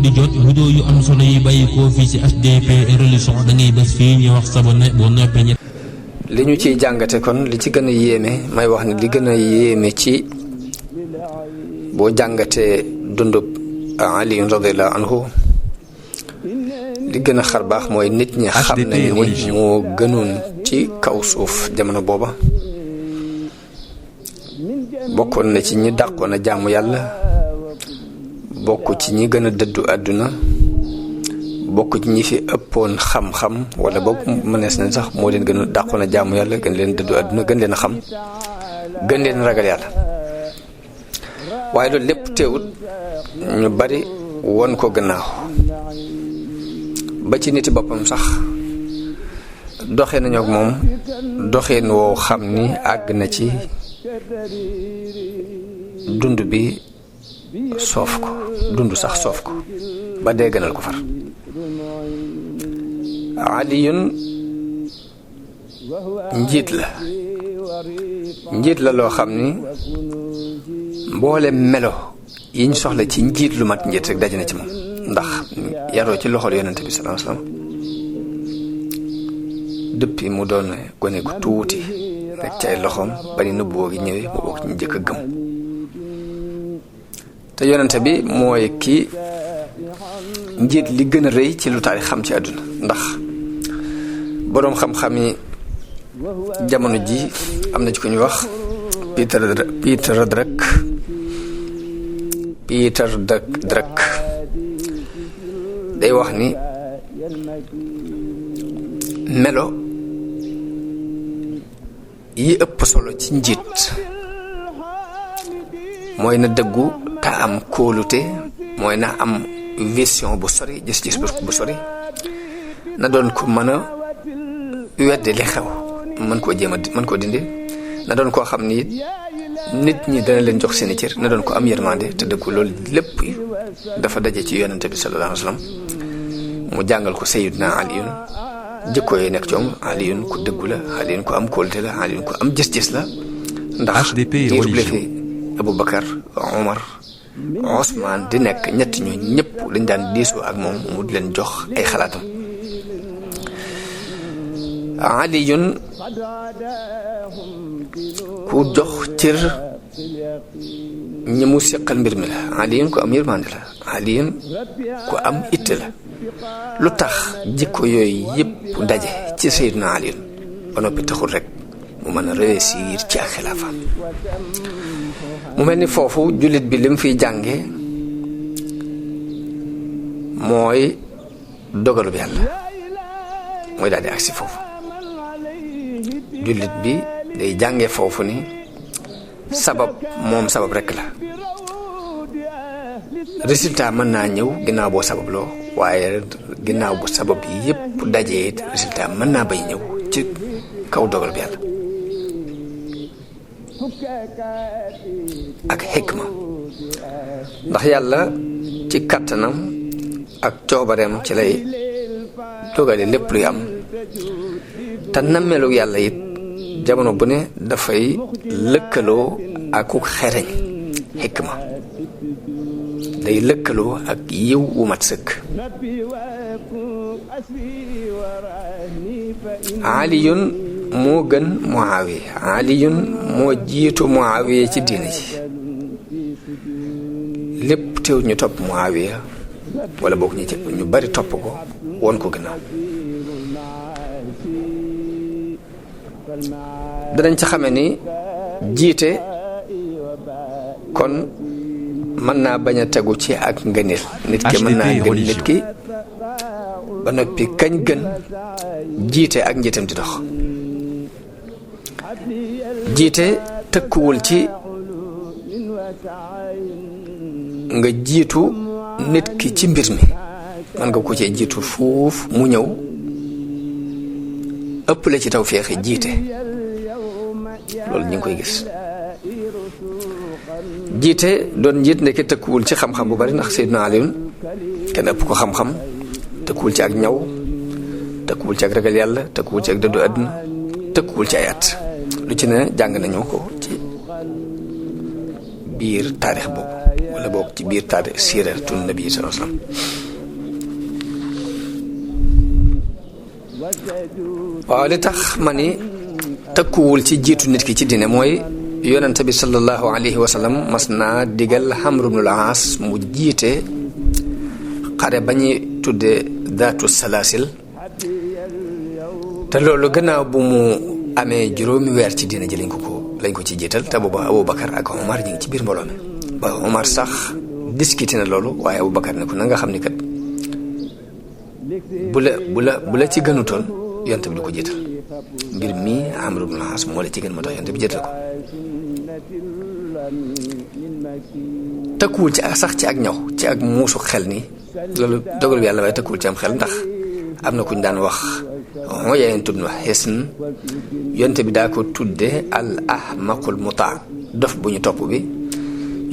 di jot vidéo yu am solo yi bàyyi ko fii ci HDP religion da ngay bés fii ñu wax sabone boo noppee ñett. li ñu ciy jàngate kon li ci gën a yéeme may wax ne li gën a yéeme ci boo jàngatee dundub Ali radiyallahu anhu li gën a xar baax mooy nit ñi xam nañu ni moo gënoon ci kaw suuf jamono booba bokkoon na ci ñi dàqoon a jaamu yàlla bokk ci ñi gën a dëddu àdduna bokk ci ñi fi ëppoon xam-xam wala boobu mënees nañ sax moo leen gën a dàqoon a jaamu yàlla gën leen dëddu àdduna gën leen a xam gën leen ragal yàlla waaye loolu lépp teewut ñu bari won ko gannaaw ba ci niti boppam sax doxee nañu ak moom doxeen woo xam ni àgg na ci dund bi soof ko dund sax soof ko ba dee gënal ko far aliyun njiit la loo xam ni mboole melo yiñ soxla ci njiit lu mat njiit rek daje na ci moom ndax yaroo ci loxol yonente bi sallallahu alayhi wasallam depuis mu doon gone gu tuuti nekk ci ay loxoom ba ni nëbboo gi ñëwee mu bokk ci njëkk a gëm te yonente bi mooy kii njiit li gën a rëy ci lu taarix xam ci àdduna ndax boroom xam-xam yi jamono ji am na ci ko ñu wax Peter Drucker day wax ni melo yi ëpp solo ci njiit mooy na dëggu te am kóolute mooy na am vision bu sori gis-gis bu sori na doon ko mën a weddi li xew mën koo dindi na doon koo xam ni nit ñi dana leen jox seeni cër na doon ko am yërmande te dëggu loolu lépp dafa daje ci yonente bi sallallahu alayhi wasallam mu jàngal ko Sayyidina Aliyun jikko yi nekk ci moom Aliyun ku dëggu la Aliyun ku am kóolute la Aliyun ku am gis-gis la ndax diirub li fi Abubakar Omar Ousmane di nekk ñett ñoo ñëpp dañ daan diisoo ak moom mu di leen jox ay xalaatam Aliyun ku jox cër ñi mu seqal mbir mi la Aliyun ku am yërmande la Aliyun ku am itte la lu tax jikko yooyu yëpp daje ci Seydina Aliyun ba noppi taxul rek mu mën a réussir ci ak xilaafa mu mel ni foofu jullit bi li mu fiy jànge mooy dogalub yàlla mooy daal di agsi foofu jullit bi day jànge foofu ni sabab rek la résultat mën naa ñëw ginnaaw boo sababloo waaye ginnaaw bu sabab yi yépp dajee résultat mën naa bay ñëw ci kaw dogal bi yàlla ak xikma ndax yàlla ci kàttanam ak coobareem ci lay dogale lépp luy am te nammeelu yàlla it jamono bu ne dafay lëkkaloo ak ku xereñ xikma day lëkkaloo ak yiw wu mat sëkk Aliyun moo gën Muawiya Aliyun moo jiitu Muawiya ci diine ji lépp teew ñu topp Muawiya wala boog ñu bari topp ko woon ko gannaaw danañ ci xame ni jiite kon mën naa bañ a tegu ci ak ngëneel nit ki mën naa gën nit ki ba noppi kañ gën jiite ak njiitam di dox jiite tëkkuwul ci nga jiitu nit ki ci mbir mi mën nga ko cee jiitu fuuf mu ñëw ëpp la ci tawfeex jiite loolu ñu ngi koy gis jiite doon njiit nekk tëkkuwul ci xam-xam bu bari ndax Seydina Aliyun kenn ëpp ko xam-xam tëkkuwul ci ak ñaw tëkkuwul ci ak ragal yàlla tëkkuwul ci ak dëddu àdduna tëkkuwul ci ay at lu ci ne jàng nañu ko ci biir taarix boobu wala boog ci biir taarix siiratu nabi sallallahu alayhi wasallam. waaw li tax ma ni tëkkuwul ci jiitu nit ki ci diine mooy yonente bi sallallahu alayhi wa sallam mas naa digal Amr ibn al-As mu jiite xare ba ñuy tudde daatu salaasil te loolu gannaaw bu mu amee juróomi weer ci diine ji lañ ko ci jiital te booba Aboubacar ak Omar ñu ngi ci biir mbooloo mi ba Omar sax discuté na loolu waaye Aboubacar ne ko na nga xam ni kat bu la ci gënutoon yonte bi du ko jiital mbir mii Amr ibn al-As moo la ci gën moo tax yonte bi jiital ko. tëkkuwul ci sax ci ak ñaw ci ak muusu xel ni loolu dogal bi yàlla waaye tëkkuwul ci am xel ndax am na kuñ daan wax yaayeen tudd na Hisn yonte bi daa ko tudde al ahmaqul mutaa dof bu ñu topp bi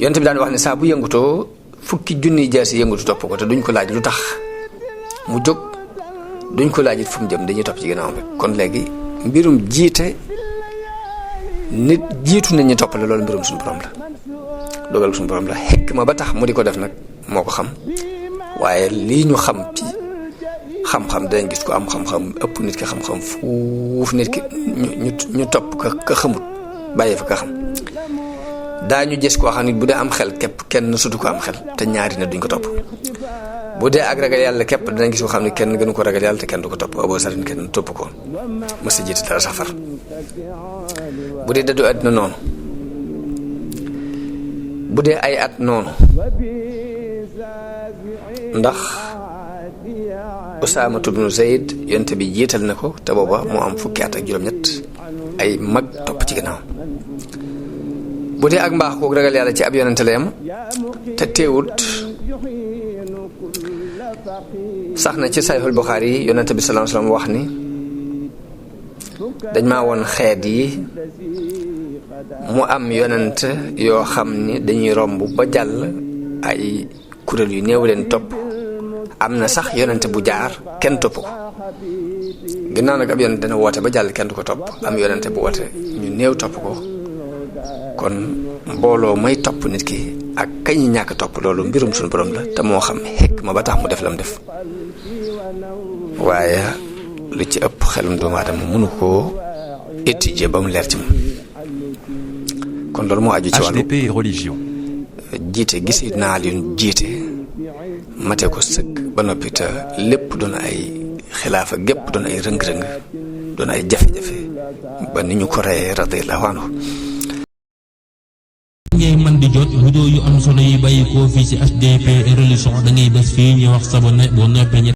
yonte bi daan wax ne saa bu yëngutoo fukki junni jaasi yëngutu topp ko te duñ ko laaj lu tax mu jóg duñ ko laaj it fu mu jëm dañuy topp ci ginnaawam rek kon léegi mbirum jiite nit jiitu nañ ñu toppale loolu mbirum suñu borom la dogal suñu borom la xekk ma ba tax mu di ko def nag moo ko xam waaye lii ñu xam ci xam-xam dañ gis ko am xam-xam ëpp nit ki xam-xam fuuf nit ki ñu topp ka xamut bàyyi fa ka xam daañu gis koo xam ne bu dee am xel képp kenn sutu ko am xel te ñaari nit duñ ko topp bu dee ak ragal yàlla képp danañ gis koo xam ne kenn gënu ko ragal yàlla te kenn du ko topp Abu Sarr kenn topp ko mës a jiite dara sax far bu dee dëddu àddina noonu bu dee ay at noonu ndax Usaama ibn Zayd yonte bi jiital na ko te booba moo am fukki at ak juróom-ñett ay mag topp ci ginnaaw bu dee ak mbaax kook ragal yàlla ci ab yonente la yam te teewut sax na ci Sahihul Bukhari yi yonente bi sallallahu alayhi wasallam wax ni dañ maa woon xeet yi mu am yonent yoo xam ni dañuy romb ba jàll ay kuréel yu néew leen topp am na sax yonent bu jaar kenn topp ko ginnaaw nag ab yonent dana woote ba jàll kenn du ko topp am yonent bu woote ñu néew topp ko kon mbooloo may topp nit ki ak kañ ñàkk topp loolu mbirum suñu borom la te moo xam xekk ma ba tax mu def lam def waaye lu ci ëpp xelum doomu aadama mënu koo étudier ba mu leer ci moom kon loolu moo aju ci wàllu HDP et religion. jiite gis naa leen jiite mate ko sëkk ba noppi te lépp doon ay xilaafa gépp doon ay rëng-rëng doon ay jafe-jafe ba ni ñu ko reyee radiyallahu anhu ngay man di jot vidéo yu am solo yi bàyyi koo fii ci HDP et religion da ngay bés fii ñu wax sabonné boo noppee